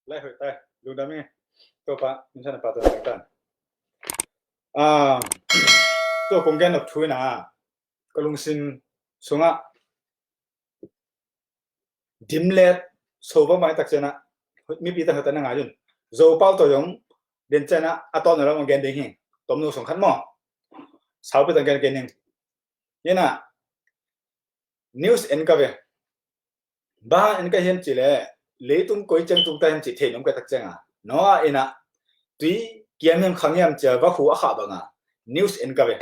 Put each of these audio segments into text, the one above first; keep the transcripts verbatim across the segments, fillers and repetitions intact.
Lai hoih tai, lungdam ing. Topa min thang a, pa tawh tang tan. Ah, tua kong gen nop thu in ah, ka lungsim sungah dim let so bang bang tak ciangin ah, mipi tawh hoih tak na ngai un. Zo pau tawh zong den ciangin ah, a tawpna lam gen ding hi. Tomno sung khat maw, saupi tang gen gen ning. Hi na, news en ka ve. Bang en ka hiam cih leh, leitung koi ciang tung ta hiam cih thei nuam ka tak ciangin ah, Noah in ah tui kiam hiam khang hiam ci-a va hu a khah bangin news en ka ve.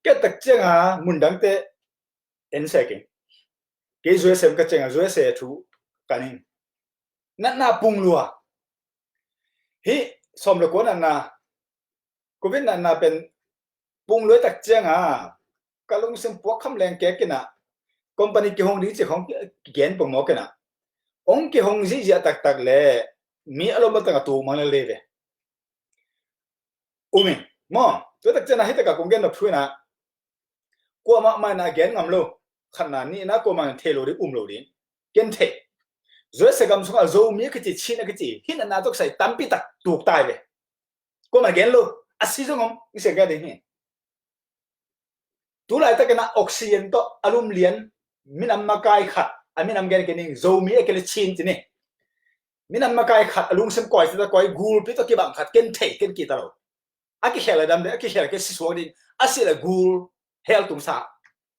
Ka tak ciangin ah mun dangte en sek ing. Kei U S A ka ciangin ah U S A thu ka ning. Natna pung lua. Hih sawm le kua natna, Covid natna pen pung lua tak ciangin ah, ka lungsim puak kham leng kei in ah, company kihong ding cih khong kigen pong mawk in ah, hong kihong ziahziah taktak leh mi a lom a tang a tung mang lel ve. Um ing maw, tua tak ciangin ah hih tak a kong gen nop thu in ah, kuamah mah in ah gen ngam lo. Khatna, nihna, kuamah in thei lo ding, um lo ding. Ken thei. U S A gam sungah Zomi a kici, Chin a kici, hih natna tawh kisai tampi tak tuk tai ve. Kuamah gen lo, a si zong om, i siang gen ding hi. Tu laitakin ah oxygen tawh a lum lian minam makai khat, a minam gen kei ning, Zomi a kei leh Chin ci ni. Minam makai khat a lungsim koi, sita koi, gulpi tawh kibang khat, ken thei, ken kihta lo. A kikhel a dam ding, a kikhel a kei si suak ding, a si leh gul hell tung sa.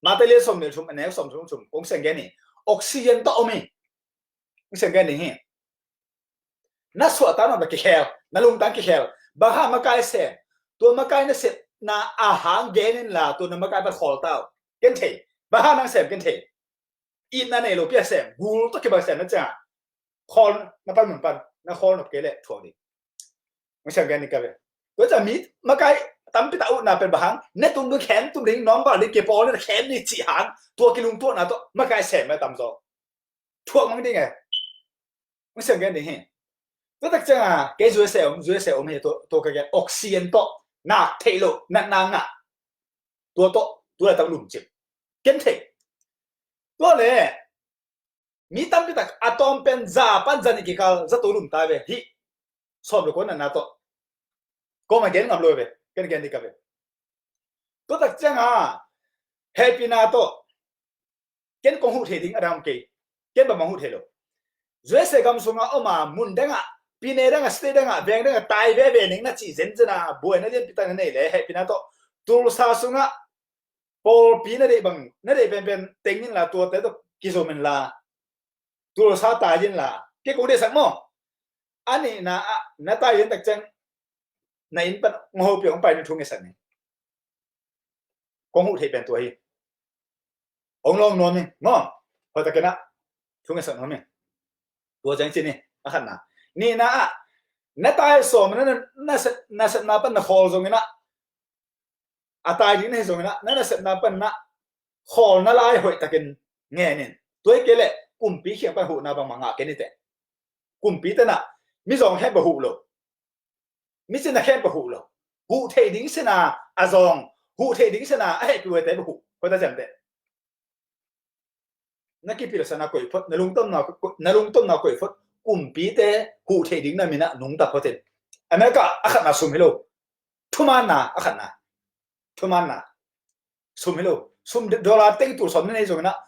Mate lian sawm le thum, a neu sawm thum thum, kong siang gen hi. Oxygen tawh om hi. Kong siang gen ding hi. Na suahtak nop a kikhel, na lungtang kikhel. Bang hang makai sem? Tua makai na sepna a hang gen inla, tua na makai pan khawl ta uh. Ken thei. Bang hang nang sem ken thei. Itna nei lo pi a sem, gul tawh kibang sem na ciang, khawl na pan mun pan, na khawl nop kei leh thuak ding. Kong siang gen ding ka ve. Tua ciang mi makai tampi tak utna pen bang hang, ne tum ding, khem tum ding, nawngkal ding, kipawl ding, khem ding cih hang, tua kilungtuahna tawh makai sem a tamzaw. Thuak mang ding e. Kong siang gen ding hi. Tua tak ciangin ah, kei U S A om, U S A om hi, tua, tua ka gen, oxygen tawh nak theih loh natna ngah. Tua tawh tu laitak lum cip. Ken thei. Tua leh mi tampi tak a tawm pen za pan za nih kikal zato lum ta ve. Hih sawm le kua natna tawh, kuamah gen ngam lo ve. Ken gen ding ka ve. Tua tak ciangin ah, hehpihna tawh ken kong huh thei ding a dang kei. Ken bangmah huh thei lo. U S A gam sungah om a, mun dangah, pine dangah, state dangah, veng dangah tai veve ning na cih zenzen a, buaina lianpi tak na nei leh, hehpihna tawh Tulsa sungah pawlpi na deih bang, na deih penpen teng inla, tuate tawh kizom inla, Tulsa tai inla, kei kong deihsak maw. A nihna ah, na tai in tak ciang na inn pan hong hopih, hong pai ni, thu ngetsak ni. Kong huh theih pen tua hi. Hong lawng nuam ing maw. Hoihtakin ah thu ngetsak nuam ing. Tua ciang ci ni, a khatna. Nihna ah, na tai sawm na, na, na sep, na sepna pan na khawl zongin ah, a tai ding na hi zongin ah, na nasepna pan na khawlna lai hoihtakin ngen in. Tua hi kei leh kumpi kiang pan huhna bangmah ngah kei ni teh. Kumpite na, mizawng khempeuh huh lo. Micina khempeuh huh lo. Huh theih ding sina a zawng, huh theih ding sina a hehpih huaite beuh huh. Koi ta ciamteh. Na kipilsakna koih phot, na lungtomna koih, na lungtomna koih phot, kumpite huh theih ding na min ah nungta phot in. America a khatna sum hi lo. Thumaanna a khatna. Thumaanna. Sum hi lo. Sum dollar teng tul sawm na nei zongin ah,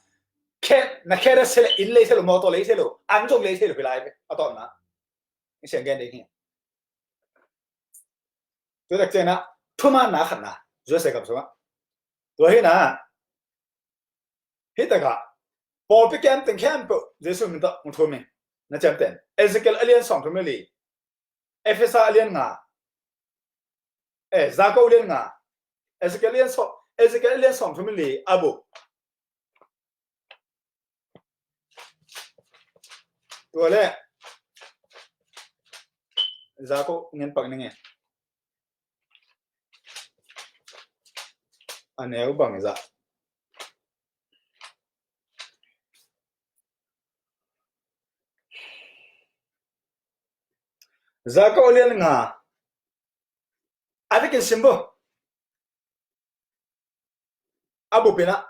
khe, na khe da se le, inn lei thei lo, motor lei thei lo, an zong lei thei lo hi lai ve. A tawpna. Siang gen ding hi. Tua tak ciangin ah, thumaanna a khatna. U S A gam sungah. Tua hi na. Hih takah pawlpi kem teng khempeuh Jesuh min tawh hong thum ing. Na ciamteh in. Ezekiel a lian sawmthum le li. Efesa a lian nga. Eh, Jakob a lian nga. Ezekiel a lian sawm, Ezekiel a lian sawmthum le li a buk. Tua leh Jakob ngen pak ning e. A neu bang zah. Jakob a lian nga. A vekin sim bo. A bup in ah.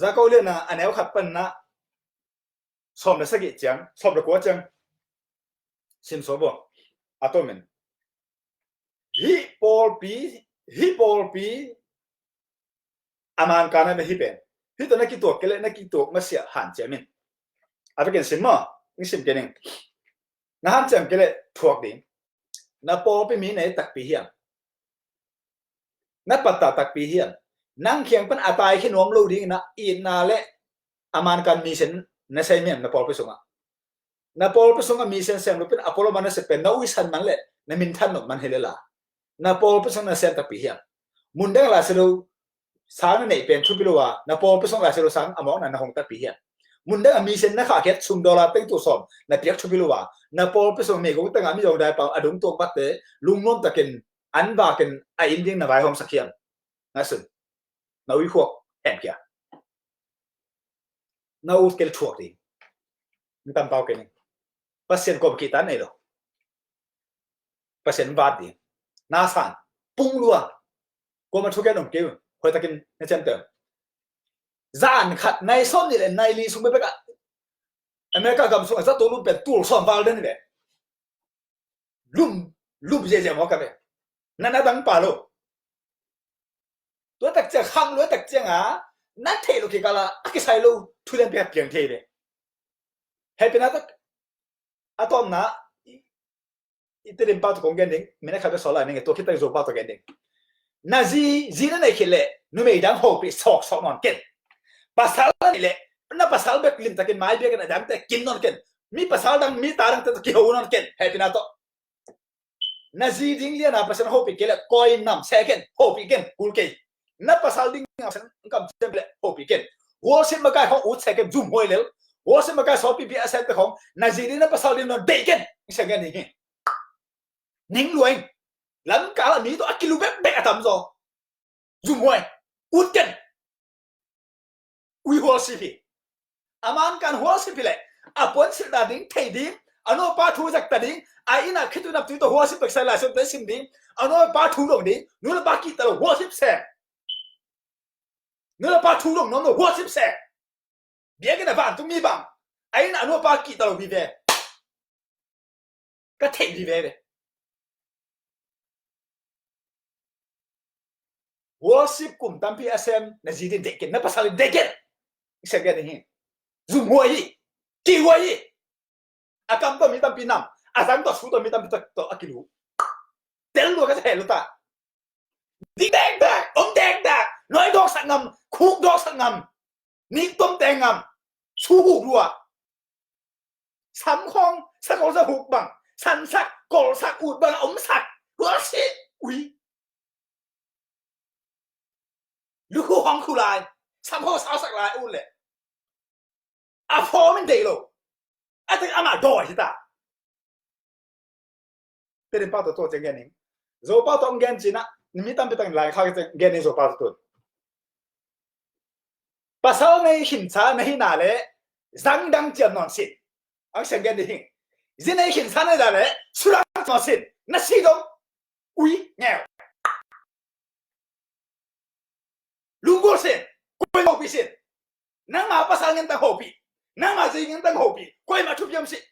Jakob lian nga, a neu khat pan na sawm le sagih ciang, sawm le kua ciang. Sim sawm bawng. A tomin. Hih pawlpi, hih pawlpi a man ka na ve hih pen. Hih tawh na kituak kei leh na kituak masiah hanciam in. A vekin sim maw, ing sim kei ning. Na hanciam kei leh thuak ding. Na pawlpi mi na hi takpi hiam? Na pattah takpi hiam? Nang kiang pan a taikhia nuam lo dingin a itna le a man kan mi sen na sem hiam na pawlpi sungah? Na pawlpi sungah mi sen sem lo pen a pawlpi man na sem pen na uisan man le na minthan nop man hi le la. Na pawlpi sungah na sem takpi hiam? Mundang Lai Siangtho sang na neih pen thupi lo a, na pawlpi sungah Lai Siangtho sang a mawkna na hong takpi hiam? Mundang a mi sen na khahkhiat sum dollar teng tul sawm na piak thupi lo a, na pawlpi sungah meigong tengah mi zong dai pau a dong tuak batte lungnuam takin an vakin a inn ding na vaihawmsak hiam? Na sun, na uikhuak hemkhia. Na ut kei le thuak ding. N tampau kei ning. Pasian kawm kihtan nei lo. Pasian vat ding. Na san pung lua. Kuama thugen om kei un. Hoihtakin na ciamteh un. Zan khat nai sawm nih le nai li sung bekbek ah America gam sung a zato lum pen tul sawm val den ve. Lum, lum ziahziah maw ka ve. Na na dang pa lo. Tua tak ciang khang lua tak ciang a na theih lo kikal a a kisai lo thu lianpi a piang thei ve. Hehpihna tak a tawpna i, i Tedim pau tawh kong gen ding, minute khat bek sawl lai ning e, tua khit tak Zo pau tawh gen ding. Na zi, zi na neih khit leh numei dang hopih sawksawk nawn ken. Pasal na neih leh na pasal bek limtakin mai biakinn a dangte kim nawn ken. Mi pasal dang, mi ta dangte tawh kiho nawn ken. Hehpihna tawh. Na zi ding liana Pasian hopih kei leh koi nam seh ken, hopih ken, kul kei. Na pasal ding a Pasian kamciam kei leh hopih ken. Worship makai khong ut seh ken, zumhuai lel. Worship makai sawtpipi a semte khong na zi ding na pasal ding nawn deih ken. Sia gen ding hi. Ning luai. Lamkal a mi tawh a kilu bekbek a tamzaw. Zumhuai. Ut ken. Ui hualsip hi. A man kan hualsip hi leh a puansilhna ding thei ding, a nu a pa thu zakta ding, a inn ah khitui naptui tawh hualsip pek sai Lai Siangtho sim ding, a nu a pa thu dong ding, nu le pa kihta lo hualsip se. Nu le pa thu dong nuam lo hualsip se. Biakinn a vantung mi bang a inn ah a nu a pa kihta lo vive. Ka theih vive ve. Worship kum tampi a sem na zi ding deih ken, na pasal ding deih ken. Sia gen ding hi. Zumhuai hi. Kihhuai hi. A kam tawh mi tampi nam, a zang tawh su tawh mi tampi tawh a kilu. Tel lua ka sa heh lua ta. Ding dekdek, om dekdek, noi dawksak ngam, khuk dawksak ngam, nik tom teng ngam, su huk lua. Sam khong sakol sa huk bang, sansak, kolsak, ut bang a omsak. Hualsi, ui. Lukhu hong khu lai, sam khong sausak lai ut leh a phawm in deih lo. A tek amah dawi hi ta. Tedim pau tawh tua ciang gen ning. Zo pau tawh gen cinah mi tampi tangin lai kha ciang gen ning Zo pau tawh tun. Pasal nei khinsa na hihna le zang dang ciam nawn sin. Ang siang gen ding hi. Zi nei khinsa na hihna le sudang ciam nawn sin. Na si dong. Ui ngeu. Lunggulh sin, koi hopih sin. Nangma pasal ngen tang hopih, nangma zei ngen tang hopih, koimah thupiam sin.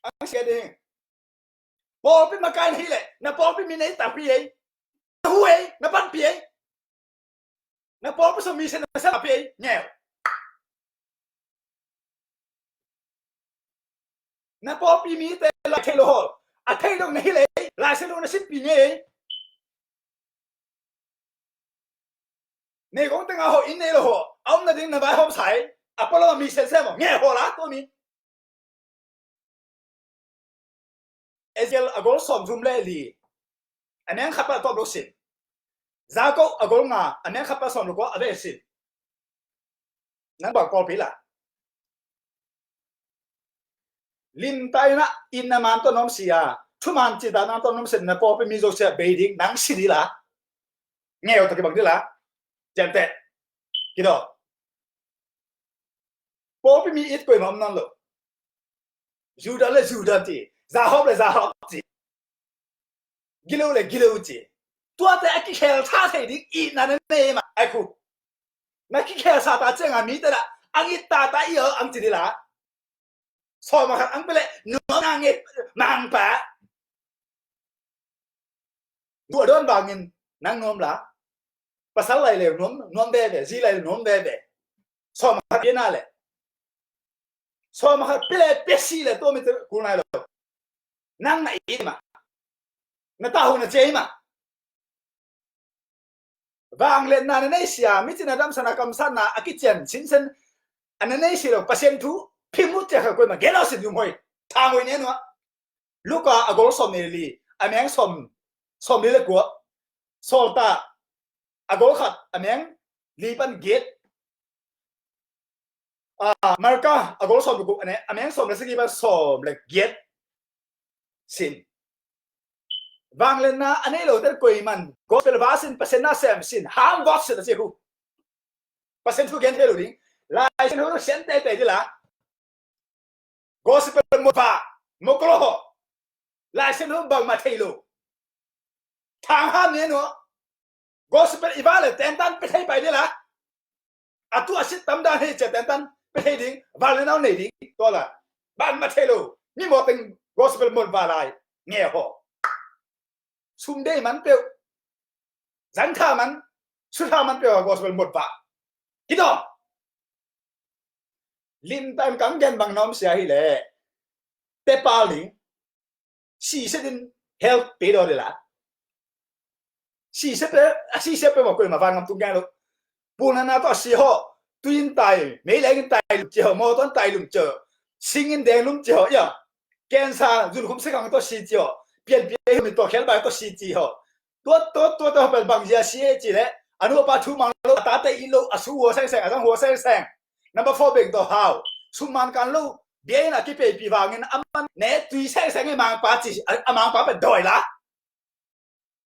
Ang sia ding. Pawlpi makai na hi leh na pawlpi mi na hi takpi ei. Na hu ei, na panpi ei. Na pawlpi sung mi sin na sa pi ei. Ngeu. Na pawlpi mite lai thei lo hawl a thei lo na hi lei, Lai Siangtho na simpi ngei. Nei kong tengah hawl in nei lo hawl a om nading na vaihawm sai. A pawlawm a mi sensem aw ngei hawl a tua mi. Ezekiel a gol sawm thum le li a neng khat pa tawp lo sin. Jakob a gol nga a neng khat pa sawm lo kua a ve sin. Nang bang pawlpi la. Limtaina in na man tawh na om si a, thuman cita na tawh na om si na pawlpi mi zo sia bei ding nang si di la. Ngeu ta kibang di la. Ciamteh. Kido. Pawlpi mi it koimah om nawn lo. Judah le Judah ci, Jakob le Jakob ci, Gilead le Gilead ci. Tuate a kikhel tha thei ding itna na nei mah ai khu. Na kikhel sa ta cianga mite dah ang it tata i aw ang ci dila. Sawm a khat ang pele nuam na nge mangpa. Duh a dawn vangin nang nuam la. Pasal lai le nuam, nuam veve, zi lai le nuam veve. Sawm a khat piena le sawm a khat pele pesi le tua mi te kul nai lo. Nang na i ma na ta hu na cei ma. Vangliatna na nei sia, mi cina damsana kamsana a kician sinsen a na nei si lo. Pasian thu phimut cia kha koima gelo sin yum hoi. Thangoi ne nua. Luka a gol sawm ni li a meng sawm, sawm li le kua. Sawlta a gol khat a meng li pan giat. Marka a gol sawm le guk a meng sawm le sagi pan sawm le giat. Sin. Vangliatna a nei lo ten koiman gospel va sin, Pasian na sem sin, ham vot sin a ci hu. Pasian thu gen thei lo ding. Lai Siangtho sian teitei dila. Gospel mo va mo kolo ho. Lai Siangtho bangma thei lo. Thang ham ne no. Gospel i va le tentan pe thei pai dila. A tu a sit tam dan hei cia tentan pe thei ding, val le nau nei ding, tua la. Bangma thei lo. Mi mo teng gospel mo va lai nge ho. Sum dei man peuh. Zang tha man, su tha man peuh a gospel mot va. Kidawm. Limtan kang gen bang na om sia hi le. Te pal ding. Si se din help pe daw de la. Si se pe, a si se pe ma koima van ngam tung gen lo. Pulna na tawh si ho, tuin tai, meilengin tai lum ci ho, mawtawn tai lum ci ho, singin deng lum ci ho, ia. Kensa zunkhum sikang tawh si ci ho, pianpi ei humi tawh khelbai tawh si ci ho. Tua, tua, tua, tua, pel bang zia si e ci le, a nu a pa thu mang lo, a tate it lo, a su hua sengseng, a zang hua sengseng. Number four beng tawh hau, sum man kan lo, bia in a kipeipi vangin, a man ne tui sengseng i mangpa ci, a, a mangpa pe dawi la.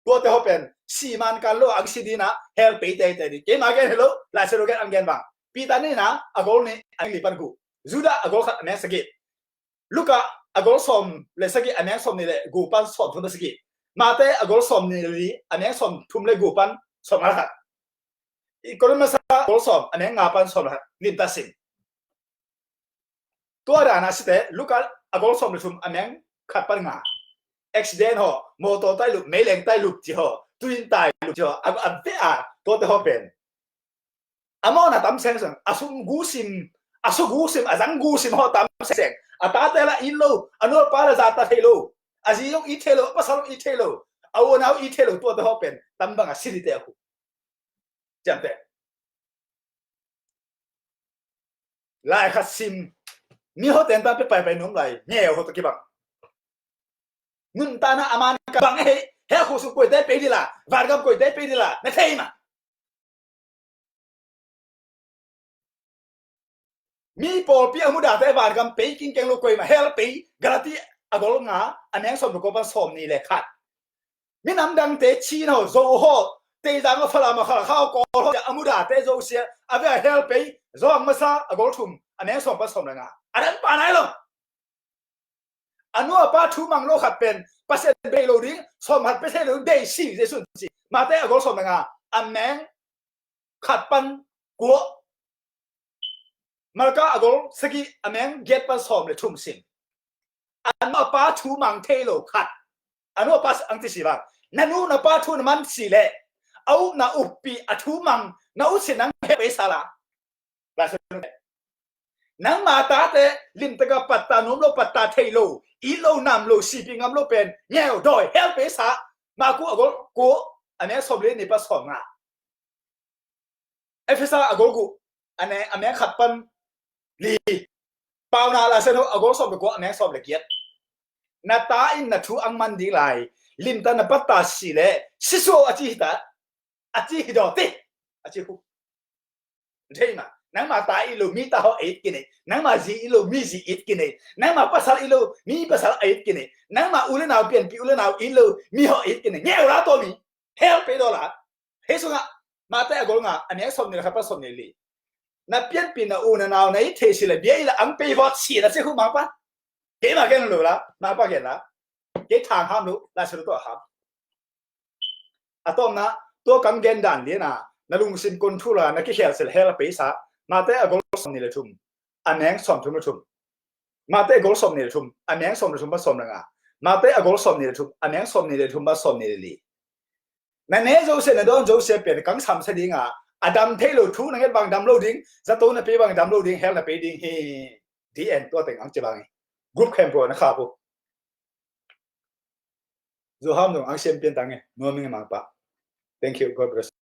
Tuate ho pen siman kan lo ang si dina hel pei teitei di. Keima gen helo, Lai Siangtho gen ang gen bang. Peter nina a gol ni ang li pan gu. Judah a gol khat a meng sagih. Luka a gol sawm le sagih a meng sawm ni le gu pan sawm thum le sagih. Mate a gol sawm ni le li a meng sawm thum le gu pan sawm a khat. I Korin masa a gol sawm a meng nga pan sawm a khat. Limta sin. Tua dana site Luka a gol sawm le thum a meng khat pan nga. Accident ho, motor tai lup, meileng tai lup ci ho, tuin tai lup ci ho, a, a ve a, tuate ho pen. A mawna tam sengseng, a sum gusim, a su gusim, a zang gusim ho tam sengseng. A tate la it lo, a nu a pa la zata thei lo, a zi zong it thei lo, a pasal zong it thei lo, a u a nau it thei lo, tuate ho pen tam bang a si dite a khu. Ciamteh. Lai khat sim. Mi ho ten tan pe paipai num lai. Nge ho to kibang. Nun tana a man ka bang hei. He khu su koite pe dila. Vargam koite pe dila. Na thei ma. Mi pawlpi a mudate vangam pei kingkeng lo koima hel pei. Galati a gol nga a meng sawm lo ko pan sawm ni le khat. Minam dangte Chin ho, Zo ho, Teizang ho, Falam ho, Khalkha ho, Kawl ho a mudate zosia a ve a hel pei. Zawng masa a gol thum a meng sawm pan sawm le nga. A dan pa nai lo. A nu a pa thu mang lo khat pen Pasian bei lo ding, sawm khat pe thei lo ding, bei si Jesu ci. Mate a gol sawm le nga a meng khat pan kua. Marka a gol sagih a meng giat pan sawm le thum sim. A nu a pa thu mang thei lo khat. A nu a pa ang ti si bang. Na nu na pa thu na man si le. A upna uppi a thu mang na ut si nang he pei sala. Nangma tate limtaka patta nuam lo, patta thei lo, it lo, nam lo, sipi ngam lo pen ngeu dawi hel pe sa. Maku a gol ku a meng sawm le ni pa sawm nga. Efesa a gol gu a ne a meng khat pan li. Pauna la sen ho a gol sawm le gu a meng sawm le giat. Na ta in na thu ang man ding lai. Limta na patta si le si suau a ci hita. A ci hi daw ti a ci hu. Thei ma. Nangma ta it lo mi ta ho it kinei. Nangma zi it lo mi zi it kinei. Nangma pasal it lo mi pasal it kinei. Nangma u le nau pianpi u le nau it lo mi ho it kinei. Ngeu la to mi. Hel pe daw la. Hei sunga Mate a gol nga a meng sawm ni le khat pan sawm ni li. Na pianpi na u na nau na it thei si le bia i la ang pei vot si na si hu mang pa. Keima gen lo la, mang pa gen la. Kei thang ham lo, la si lo to ham. A tawmna tua kan gen dan liana na lungsim kon thu la na kikhel si le hel pei sa. Mate a gol sawmnih le thum, a meng sawmthum le thum. Matthai a gol sawmnih le thum, a meng sawm le thum pan sawm le nga. Matthai a gol sawmnih le thum, a meng sawmnih le thum pan sawmnih le li. Na ne Joseph, na dawn Joseph pen kang samsia ding a, a dam thei lo thu na nget bang dam lo ding, zato na pei bang dam lo ding, hell na pei ding hi. The end. Tua teng ang ci bang hi. Group khempeuh na khap uh. Zo ham zong ang siam pian tang e. Nuam ing e Mangpa. Thank you. God bless.